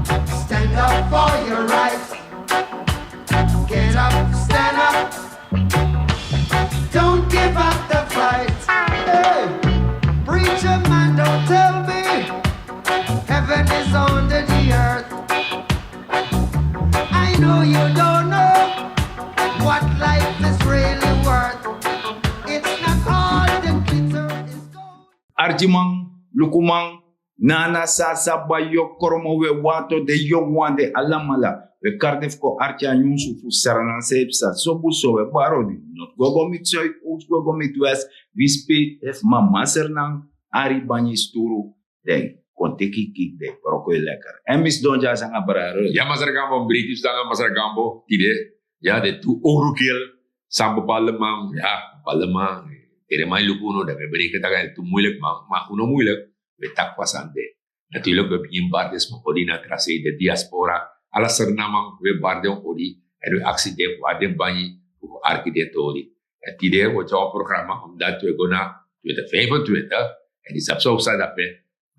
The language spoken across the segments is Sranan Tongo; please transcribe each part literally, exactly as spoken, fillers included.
Stand up for your rights. Get up, stand up. Don't give up the fight. Hey, preacher man, don't tell me heaven is under the earth. I know you don't know what life is really worth. It's not all the glitter is gold. Arkiman, lukuman, nana sasa ba yo kromo we wato de yongu wan de alamala. We karde fu kon arki a nyunsu fu Sranan san e psa sobu so we baro di not go go miti soit, oos go go miti west. Wi spei efu mama Sranan ari banyi sturu, den kon teki kik den broko e lekker. En mi sidon dya sanga braro. Ya Masra Gambo, mi breiti fu sanga Masra Gambo tide. Ya den tu orukel san bepaalde man, ya bepaalde man, tere man e luku unu, dan mi e bereken taki a tu muilik man, ma un no muilik. We taki fu a sani de. Natuurlijk we bigin bari den sma odi na tra sei, den diaspora, ala Sranan man we bari den odi. En we aksi den fu a den banyi fu arki den tori. En tide we tyari wan programma omdat we go na twintig vijfentwintig. En di sabi san we sa dape,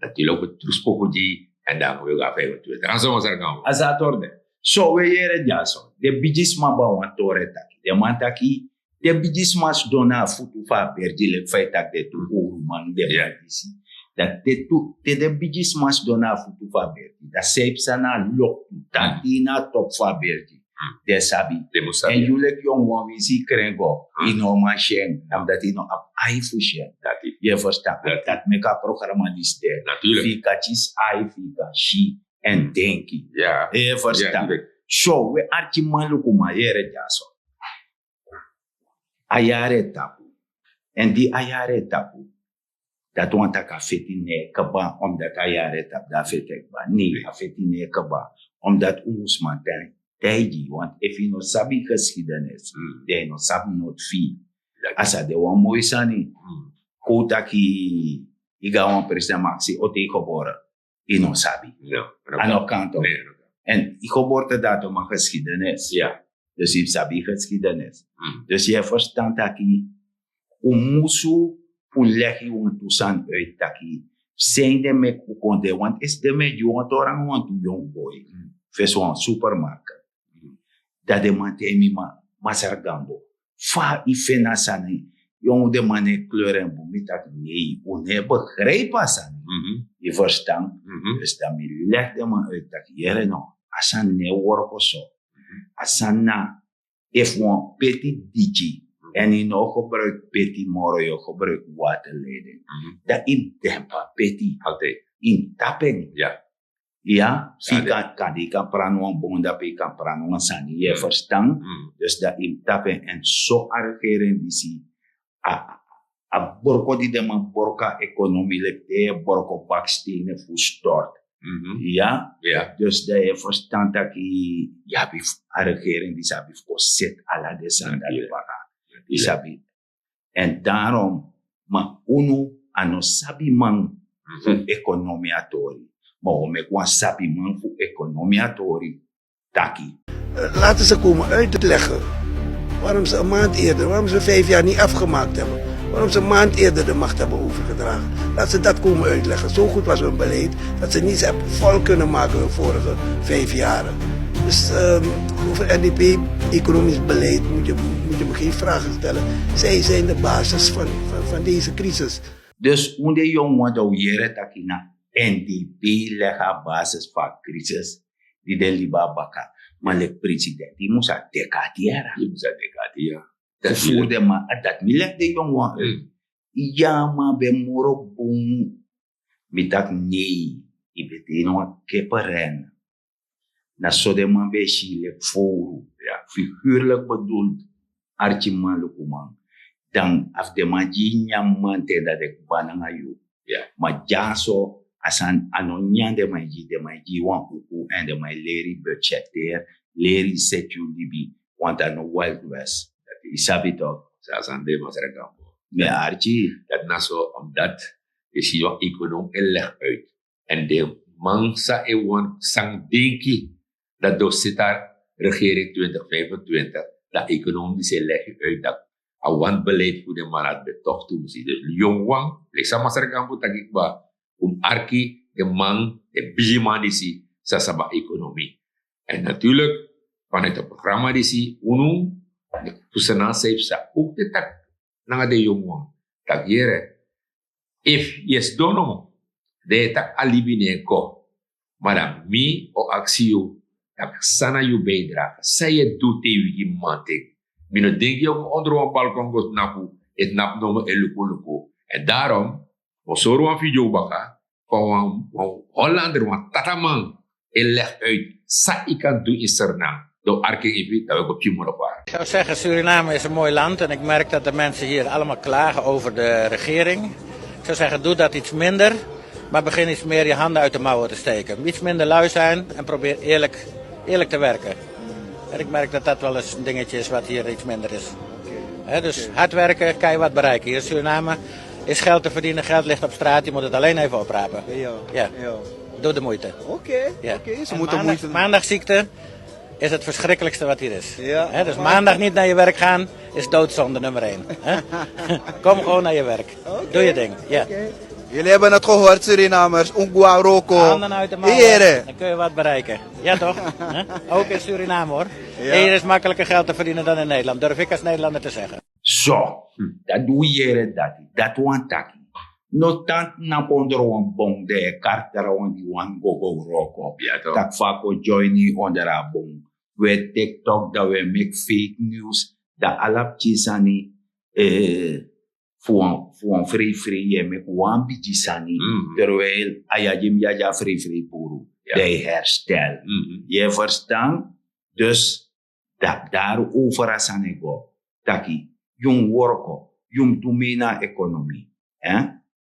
natuurlijk we truspoku gi. En dan we go na vijfentwintig an so Masra Gambo. A sa tori de. So we yere dyaso den bigisma ba wan tori e taki, den man taki, te bigisma sidon na a futu fu a bergi leki fa e taki den tu owruman, den man disi. Dan te tu te den bigisma sidon na a futu fu a bergi, dan san e psa na a loktu, tanti na a topu fu a bergi, den sabi. Den mus sabi. En yu leki yongu wan winsi yu kren go, yu no man si en, dan dati yu no abi ai fu si en. Dati yu e ferstan. Dati meki a programma disi de. Fi yu kan kisi ai, fi yu kan si en denki. Yu e ferstan. So we arkiman, lukuman, yere dyaso. A yari e tapu. En di a yari e tapu, dati wani taki a feti no e kaba, omdat a yari e tapu dan a feti e kaba. Nei, a feti no e kaba. Omdat un mus man taigi, want efu yu no sabi yu geschiedenis, dan yu no sabi noti fu yu. A sa de wan moi sani. Kon un taki yu go na wan presi, dan man aksi ote yu gebore, yu no sabi. A no kan tok. En yu geboortedatum na geschiedenis. Dus yu mus sabi yu geschiedenis. Dus yu e ferstan taki un musu fu legi wantu sani uit taki, fu san ede meki un kon de, want esi den man e gi wan tori nanga wantu yongu boi fesi wan supermarket. Dan den man taigi mi, ma Masra Gambo, fa yu feni a sani? Yongu, den man no e kleur en bun. Mi taki nei, un no e begrijpi a sani. Yu ferstan? Dus dan mi legi den man uit taki yere no, a sani no e worko so. A sani na efu wan peti diki, en yu no gebruiki peti moro, yu gebruiki waterleiding, dan yu mus dempi a peti. Yu mus tapu en. Ya, fi yu kan, kande yu kan prani wan bon, dape yu kan prani wan sani, yu e ferstan? Dus dan yu mus tapu en. En so a regering disi, a a broko di den man broko a ekonomi leki te yu e broko bakstenen fu stort. Ya. Dus dan yu e ferstan taki yu abi fu, a regering disi abi fu kon seti ala den sani dati baka. Yu sabi. En daarom, ma unu a no sabiman fu ekonomi a tori, ma un o meki wan sabiman fu ekonomi a tori taki. Laten ze komen uitleggen waarom ze een maand eerder, waarom ze vijf jaar niet afgemaakt hebben. Waarom ze een maand eerder de macht hebben overgedragen. Laten ze dat komen uitleggen. Zo goed was hun beleid dat ze niets hebben vol kunnen maken hun vorige vijf jaren. Dus ehm, over N D P, economisch beleid, moet je, moet je me geen vragen stellen. Zij zijn de basis van, van, van deze crisis. Dus un de yongu wan, dan un yere taki na N D P legi a basis fu a crisis di den libi na baka. Ma leki presidenti, yu mus sa teki a tierra. Yu mus sa teki a tierra. Fu furu den man, a dati mi leki den yongu wan. Ya, ma a ben moro bun. Mi taki nei, yu ben de ini wan keperen. Na so den man ben e si yu leki fowru. Figuurlijk bedoeld. Arkiman, lukuman. Dan efu den man gi yu nyan mamanten, dan den kba nanga yu. Ma dyaso a sani a no nyan. Den man e gi, den man e gi yu wan uku, en den man e leri yu budgeteer, leri yu seti yu libi. Want a no Wild West. Yu sabi tok. San a sani de, Masra Gambo? Mi arki. Dati na so, omdat yu si wan ekonom e leg uit. En den man san e wani, san denki dat door sita regering twintig vijfentwintig, dat economisch e leg uit dat a wan beleid fu den man, dat ben toch tu musi. Dus yongu wan, leki san Masra Gambo taki kba, un arki den man, den bigiman disi, sa sabi a ekonomi. En natuurlik, vanuit a programma disi unu, fu senan san yu psa ook de tak nanga den yongu wan, tak' yere, efu yu e sidon nomo, dan yu e taki a libi no e kon. Ma dan mi o aksi yu, tak' san na yu bijdrage, san yu e du te yu wigi mamanten? Mi no denki yu o go ondro wan balkon go tnapu, e tnapu nomo e luku luku. En daarom, mi o sori wan video baka, van wan wan hollander, wan tataman, e leg uit san yu kan du in Sernang. Dan arki en efi dan we go piumoro fara. Ik zou zeggen, Suriname is een mooi land en ik merk dat de mensen hier allemaal klagen over de regering. Ik zou zeggen, doe dat iets minder, maar begin iets meer je handen uit de mouwen te steken. Iets minder lui zijn en probeer eerlijk, eerlijk te werken. En ik merk dat dat wel eens een dingetje is wat hier iets minder is. Hè, dus hard werken, kan je wat bereiken. Hier in Suriname is geld te verdienen, geld ligt op straat, je moet het alleen even oprapen. Ja, ja. Doe de moeite. Oké, oké, ze moeten moeite doen. Maandagziekte is het verschrikkelijkste wat hier is. Hè, dus maandag niet naar je werk gaan is doodzonde nummer één. Hè? Kom gewoon naar je werk. Doe je ding. Ja. Jullie hebben het gehoord, Surinamers. Ungwa roko. Handen uit de mouwen. Here. Dan kun je wat bereiken. Ja, toch? Hè? Ook in Suriname, hoor. Ja. Hier is makkelijker geld te verdienen dan in Nederland. Durf ik als Nederlander te zeggen. So, dat wi yere dati, dat wan taki. No tan na pondro wan bong de kartara wan di wan gogo roko. Tak' fa a kon join yu onder a bong. We tiktok, dan we meki fake news, dan ala pikin sani, eh, fu wan fu wan freifrei yu e meki wan bigi sani. Terwijl a yagi mi yagi a freifrei puru, dan yu herstel. Yu e verstan? Dus, dati dari over a sani e go, taki yu mus worko, yu mus du mei na a ekonomi.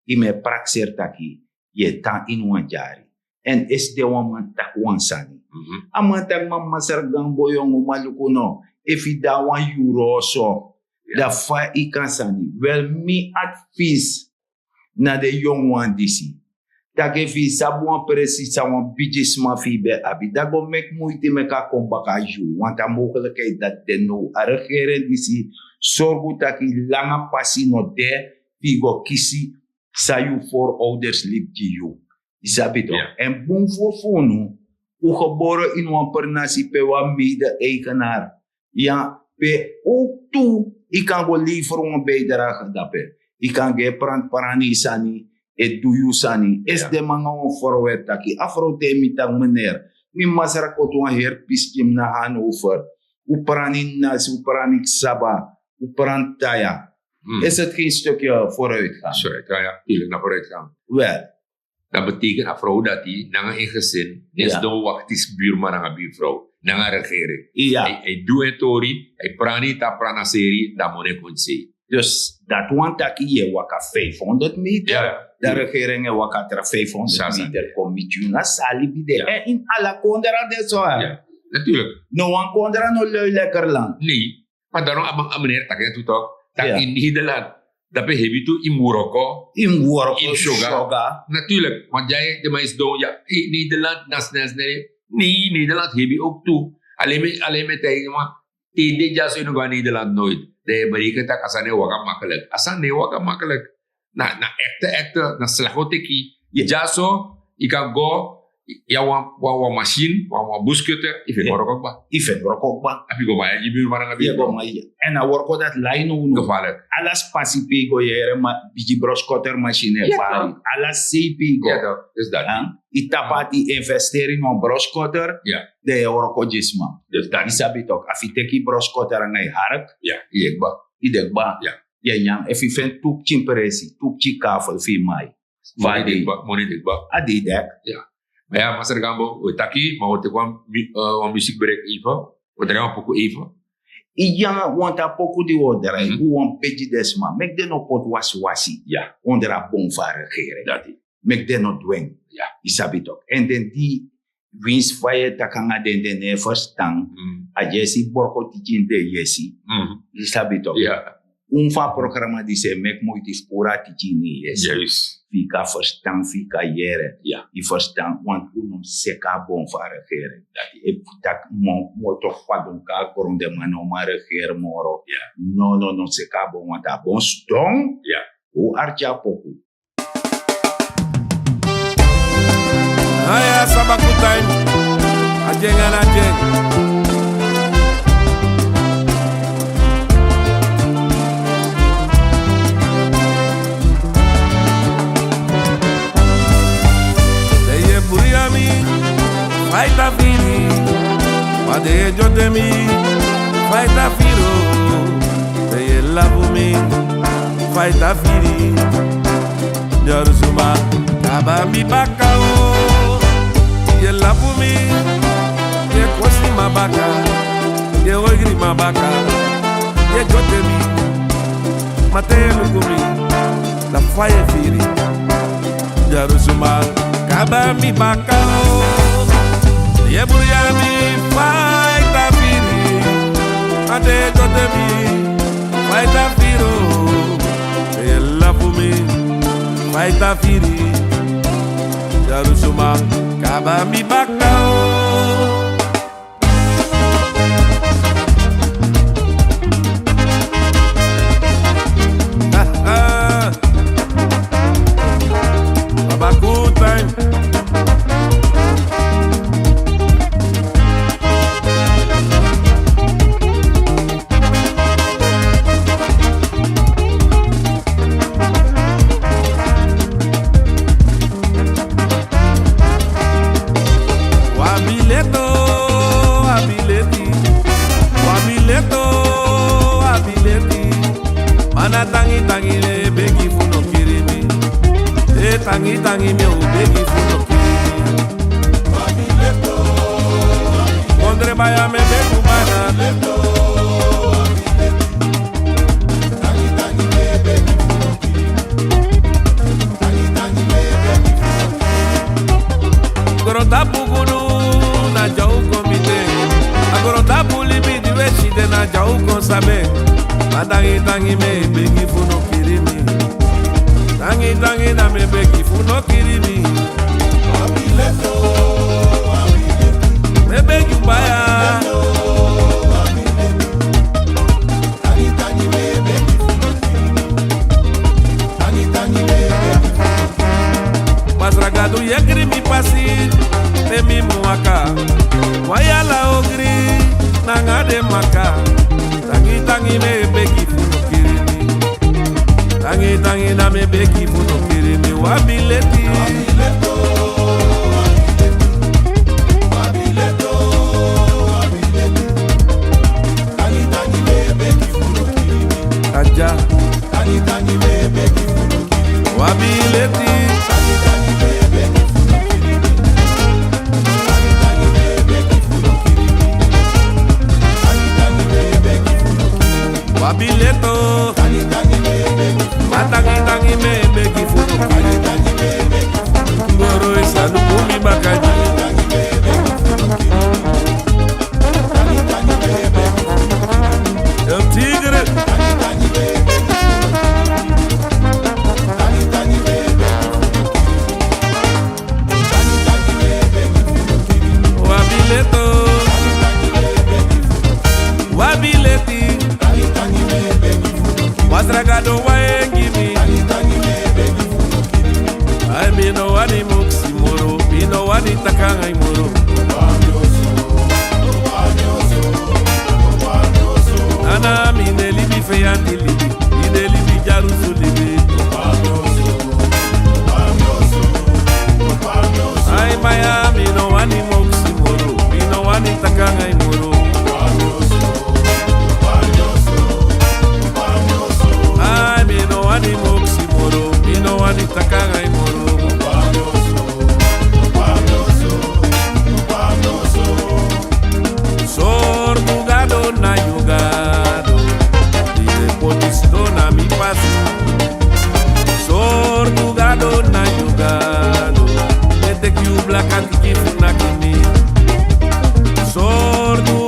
Yu mus e prakseri taki yu e tan ini wan dyari. Èn esi de wan man taki wan sani, a man taki man masra gan bo yongu man luku no, efu yu de na wan yuru oso, dan fa yu kan sani? Wel, mi advis na den yongu wan disi, taki efu yu sabi wan presi san wan bigisma fu yu ben abi, dan go meki muiti meki a kon baka gi yu. Want a mogelijkheid dati de now. A regering disi sorgu taki langa pasi no de fu yu go kisi san yu voorouders libi gi yu. Yu sabi tok? Èn bun furu fu unu, un gebore ini wan pernasi pe wan mede eigenar, ya, pe ook tu yu kan go lever wan bijdrage dape. Yu kan gi e pranti prani yu sani, e du yu sani. Esi den man nanga wan frow e taki, a frow taigi mi taki: meneer, mi masra koti wan heri pisi gi mi na Hannover. Un prani nasi, un prani ksaba, un prani taya. Is het geen stukje vooruitgang? Vooruitgang, ja. Tuurlijk na vooruitgang. Wel, dat betekent a frow dati nanga en gezin no e sidon wakti buurman nanga buurvrouw nanga regering. Hij doet en tori, hij prani ta prana seri, dan moni e kon sei. Dus dati wani taki yu e waka vijfhonderd meter, dan regering e waka tra vijfhonderd meter kon miti yu. Na so a libi de. En ini ala kondra de so. Natuurlijk. No wan kondra no lui lekker land. Nee. Maar daarom a man a meneer taki en tu tok, taki in Nederland, dape hebi tu in wroko, in wroko, in syoga. Natuurlijk, want jij de man is don, ja, in Nederland na snel snel. Nee, Nederland hebi ook tu. Alleen me, alleen me tegen man, te de dyaso yu no go na Nederland nooit. Dan yu bereken taki a sani e waka makkelijk. A sani no e waka makkelijk. Na na ekte ekte na slagoteki. Dyaso yu kan go, ya wan wan wan machine, wan wan buskutter, yu feni wroko kba. Yu feni wroko kba. Abi go man yu buurman nanga buurman. En a wroko dati lai no unu. Gevaarlijk. Ala spasi pe yu go yere ma bigi broskotter machine e bari. Ala sei pe yu go. Yu tapu ati, investeri in wan broskotter. Dan yu e wroko gi sma. Yu sabi tok, a fu yu teki broskotter nanga yu hark, yu de kba. Yu de kba. Yu e nyan efu yu feni tu pikin presi, tu pikin kafel fu yu mai. Moni de kba. A dei dek. Ma ya masra gambo, we taki ma we teki wan musikbreak even. We drai wan poku even. Ya, want a poku di we o drai, we wan begi den sma meki den no poti wasiwasi. Onder a bon fu a regering. Meki den no du en. Yu sabi tok? Èn den di winsi fa yu e taki nanga den, den no e ferstan. A yesi borko tiki ini den yesi. Yu sabi tok? Un fu a programa disi e meki muiti fu puru a tiki ini yu yesi, fu yu kan ferstan, fu yu kan yere. Yu ferstan? Want un no mus seki a bon fu a regering. Dati efu taki mi o toki fadon kon na gron, den man no man regeri moro. No no no seki a bon, want a bon sidon. Un arki a poku. Aya sabaku time. Dyen a na dyen. Den e bruya mi, fa i ta firi. Ma den e dyote mi, fa i ta firi o. Den e lafu mi, fa i ta firi. Dyarusu man, kaba mi baka o. Yu e lafu mi, yu e kosi mi baka, yu e ogri mi baka, yu e dyote mi. Ma te yu e luku mi, na fa yu e firi. Dyarusu man, kaba mi baka o. Yu e bruya mi, fa i ta firi. Ma te yu e dyote mi, fa i ta firi o. Yu e lafu mi, fa i ta firi. Dyarusu man, kaba mi baka o. Baba, good time. Wi abi leti o, wi abi leti. Wi abi leti o, wi abi leti. Ma na tangi tangi mi e begi fu no kiri mi. E tangi tangi mi o begi fu no kiri mi. Kondre baya mi e begi un baya. Grontapu gudu na dya un kon miti en. A grontapu libi di wi e si de na dya un kon sabi en. Ma tangi tangi mi e begi fu no kiri mi. Tangi tangi na mi e begi fu no kiri mi. Mi e begi un baya. Masra Gadu, yekri mi pasi, pe mi mu waka. Wi ala ogri nanga den maka. Tangi tangi mi e begi fu no kiri mi. Tangi tangi na mi e begi fu no kiri mi. Wi abi leti. Aja. Wi abi leti. Wi abi leti o. Ma tangi tangi mi e begi fu no kiri. Goro e sanu fu mi baka. El Tigre. Wi abi leti o. Wi abi leti. Masra Gadu, wi e gi mi. Ai, mi no wani moksi moro, mi no wani taki anga yu moro. Nana, mi no e libi feyanti libi, mi no e libi dyarusu libi. Ai, maya, mi no wani moksi moro, mi no wani taki anga yu moro. Ai, mi no wani moksi moro, mi no wani taki anga yu moro. Sortu Gado na yu Gado, di e poti sidon na mi pasi. Sortu Gado na yu Gado, e teki yu blaka tiki fu naki mi. Sortu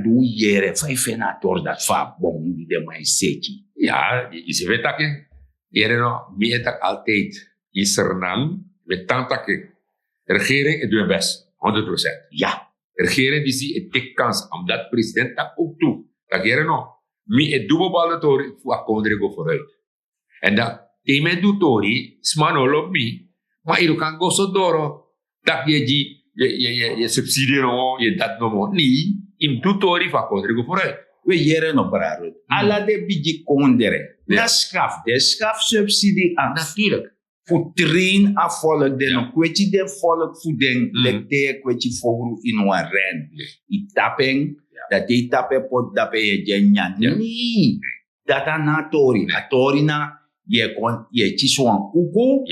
Di un yere fa yu feni a tori dati fu a bon di den man e seti. Ya, yu si fu e taki. Yere no, mi e taki altijd, yu sernang, mi e tan taki. Regering e du en best, honderd procent. Ya. Regering disi e teki kansi, omdat president taki ook tu. Taki yere no, mi e du bepaalde tori fu a kondre go vooruit. En dan te yu e du tori, sma no lobi mi, ma yu no kan go so doro. Taki yu e gi, yu e subsidie no, yu e dati no. Nee, yu mus du tori fu a kondre go vooruit. We yere no, brado. Ala den bigi kondre na skaf, den skaf subsidie. Natuurlijk. Fu train a volk, den no kweti den volk fu den, leki te yu e kweti fowru ini wan ren. Yu tapu en, dan te yu tapu en poti dape yu e gi en nyanyan. Nee. Dati a no a tori. A tori na, yu e kon, yu e kisi wan uku,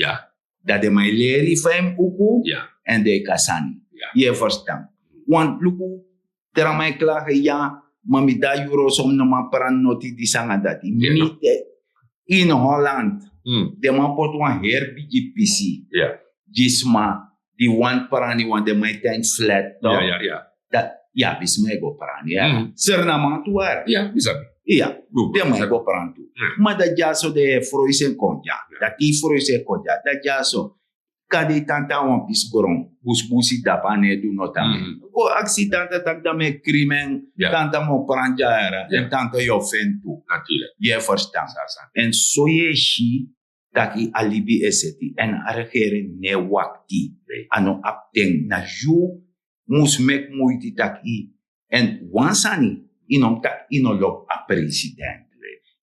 dan den man e leri yu fa yu mus uku, èn den e kon sani. Yu e ferstan? Want luku, tra man e klage, ya, ma mi de na Europe, so mi no man pran noti, disi nanga dati. Mi de in Holland, den man poti wan heri bigi pisi gi sma di wani prani, want den man e tan flat, toch? Dati, ya, abi sma e go prani, ya. Sernanman tu wara. Ya, den man e go prani tu. Ma dati dyaso den e froisi en kon dya. Dati yu froisi en kon dya, dati dyaso. Kande yu tan na wan pisi gron, busibusi dape, a no e du noti. Go aksi tanta taki dan mi e krimen, tanta mi o prani dya yara, èn tanta yu o feni tu. Yu e ferstan? Èn so yu e si taki a libi e seti, èn a regering no e wakti. A no abi ten. Na yu mus meki muiti taki. Èn wan sani, yu no mus taki yu no lobi a president,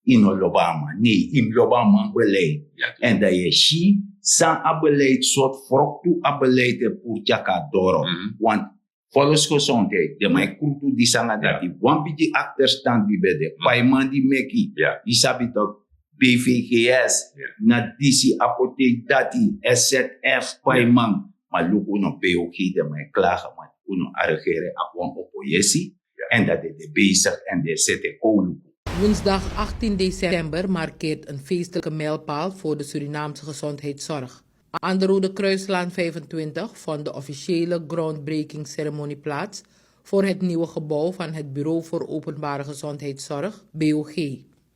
yu no lobi a man. Nee, yu mus lobi a man beleid. Èn dan yu e si san a beleid, sortu froktu a beleid e puru tyari kon na doro. Want volksgezondheid, den man e krutu disi nanga dati. Wan bigi akterstand di ben de, paiman di meki, yu sabi toch, B V G S, na disi, apotheek dati, S Z F, paiman. Ma luku no, B O G, den man e klage, ma luku no, a regering abi wan opo yesi, èn dati den de bezig èn den e seti en. Kon luku. Woensdag achttien december markeert een feestelijke mijlpaal voor de Surinaamse gezondheidszorg. Aan de Rode Kruislaan vijfentwintig vond de officiële groundbreaking-ceremonie plaats voor het nieuwe gebouw van het Bureau voor Openbare Gezondheidszorg, B O G.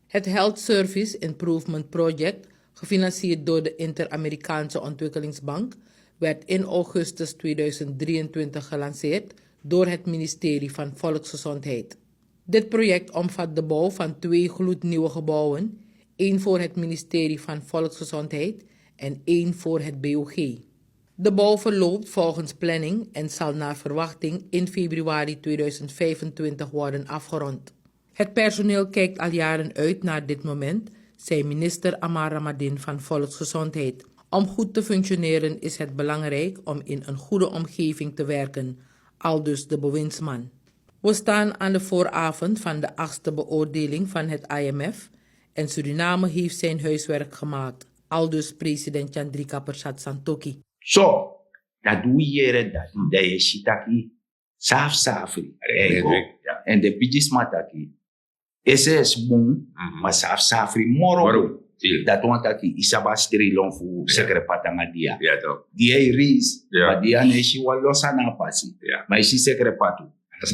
Het Health Service Improvement Project, gefinancierd door de Inter-Amerikaanse Ontwikkelingsbank, werd in augustus tweeduizend drieëntwintig gelanceerd door het ministerie van Volksgezondheid. Dit project omvat de bouw van twee gloednieuwe gebouwen, één voor het ministerie van Volksgezondheid en één voor het B O G. De bouw verloopt volgens planning en zal naar verwachting in februari tweeduizend vijfentwintig worden afgerond. Het personeel kijkt al jaren uit naar dit moment, zei minister Amar Ramadin van Volksgezondheid. Om goed te functioneren is het belangrijk om in een goede omgeving te werken, aldus de bewindsman. We staan aan de vooravond van de achtste beoordeling van het I M F en Suriname heeft zijn huiswerk gemaakt, aldus president Chandrika Persat Santokhi. So, dan di wi yere dati, dan yu e si taki safsafri e go. Èn den bigisma taki, S S bun, ma safsafri moro bun. Dati wani taki yu sabi a strilon fu Sekrepat nanga Dia. Dia e reis, ma Dia no e si wan lo sani na a pasi. Ma yu si Sekrepat tu,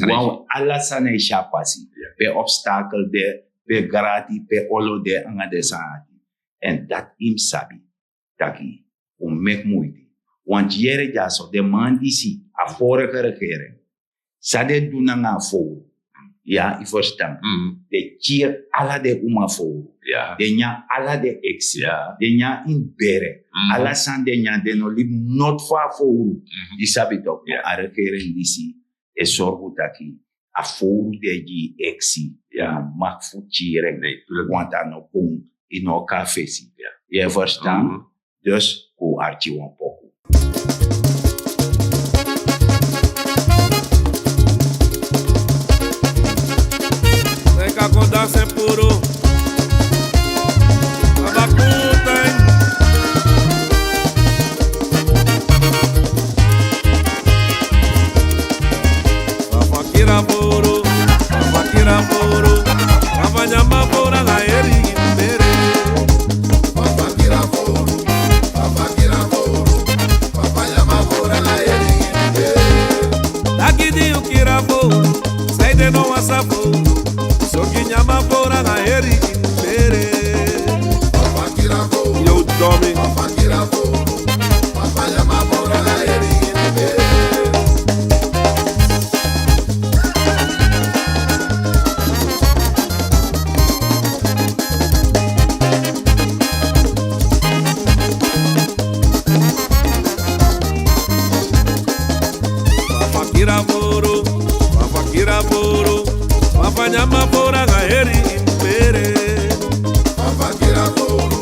wan, ala sani e si a pasi. Pe obstakel de, pe grati, pe olo de, nanga den sani. Èn dati yu mus sabi taki un meki muiti. Want yere dyaso, den man disi, a vorige regering, san den du nanga a fowru, ya, yu ferstan? Den kiri ala den uma fowru. Den nyan ala den eksi. Den nyan ini bere. Ala sani den nyan, den no libi noti fu a fowru. Yu sabi toch, a regering disi e sorgu taki a fowru di e gi yu eksi, yu no maki fu kiri en. Want a no bun, yu no o kon na fesi. Yu e ferstan? Dus kon un arki wan poku. Teka kon dansi puru. Abakutan. Papa kira puru, papa kira puru, papa nyama puru na eri bere. Papa kira puru, papa kira puru, papa nyama puru na eri bere. Taki di yu kira puru, saide no wan sa Soki nyama fora na heri in bere. Yo, Domi. Fafa kira foro, fafa kira foro, fafa nyama fora na heri in bere. Fafa kira foro,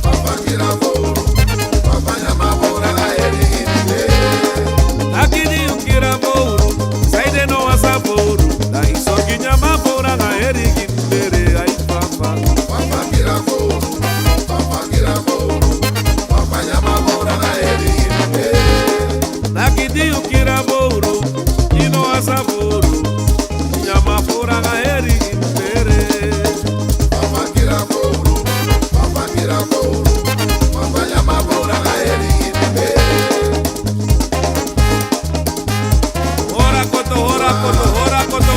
fafa kira foro, fafa nyama fora na heri in bere. Taki di un kira foro, saide no wan sa foro, da i soki nyama fora na heri in bere, ai fafa. Fafa kira foro, fafa kira foro, fafa nyama fora na heri in bere. Taki di un kira foro, i no wan sa foro, nyama fora na heri in bere. Fafa kira foro, fafa kira foro, fafa nyama fora na heri in bere. Hora koto, hora koto, hora koto.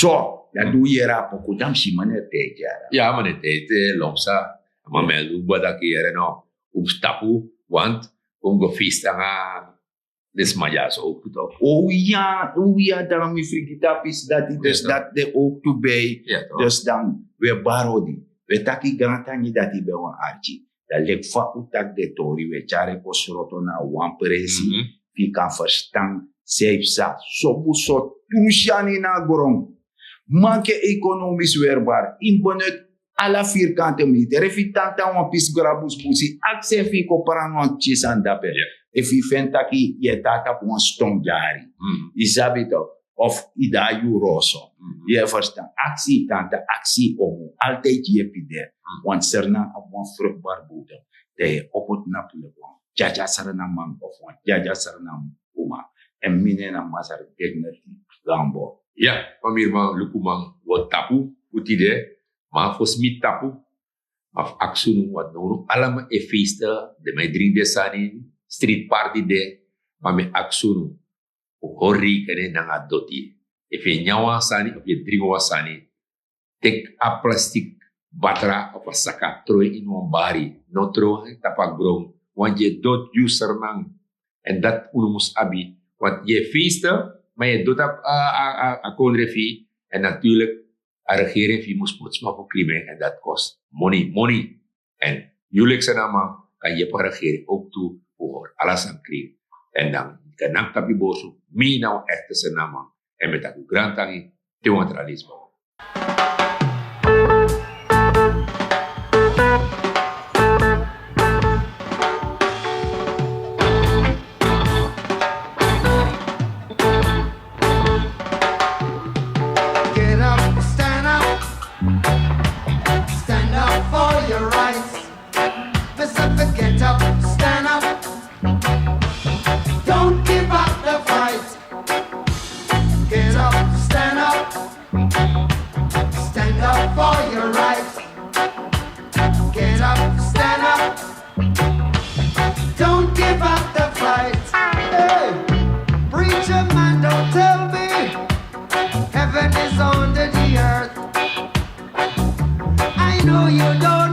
So, dan du yere a poku dan mi si meneer Tijd yere. Ya, meneer Tijd, eh, Lomsa. Ma mi e luku taki yere no. Un mus tapu, want un go feest nanga den sma dyaso ook toch. O ya, o ya, dan mi frigi tapu dati, dus dat de ook tu bij. Dus dan we bari odi. We taki grantangi dati ben wan arki. Dan leki fa un taki den tori, we tyari en kon sroto na wan presi, fu yu kan ferstan san yu psa. Sobu so tru sani na gron. Make economisch werbar, yu mus benut ala vierkante meter. Efu yu tan na wan pisi grabus busi, aksi en fu yu kon prani wan pikin sani dape. Efu yu feni taki yu e tan na tapu wan ston dyari, yu sabi toch, of yu de na yu roso. Yu e ferstan, aksi yu tanta, aksi yu omu, altijd yepi de. Want Sranan abi wan vruchtbaar bodem. Dan yu e opo tnapu leki wan dyadya Sranan man of wan dyadya Sranan uma. Èn mi nen na Masra Dignity Gambo. Ya, famiri man, luku man, wi o tapu fu tide. Ma fosi mi tapu, ma fu aksi unu, want now unu alaman e feest, den man e dringi den sani, street party de. Ma mi e aksi unu, un hori rekening nanga doti. Efu yu e nyan wan sani of yu e dringi wan sani, teki a plastik batra of a saka, tron en ini wan bari. No tron en tapu a gron, want yu e doti yu Sranan. Èn dati unu mus abi, want yu e feest, ma yu e doti a, a, a, a kondre fu yu. Èn natuurlijk, a regering fu yu mus poti sma fu klin en, èn dati kosi moni, moni. Èn yu leki Sranan man kan yepi a regering ook tu fu hori ala sani klin. Èn dan yu kan naki tapu yu borsu, mi na wan echte Sranan man. Èn mi e taki un grantangi te wan tra leisi baka. Get up, stand up, stand up for your rights. Pacific No, you don't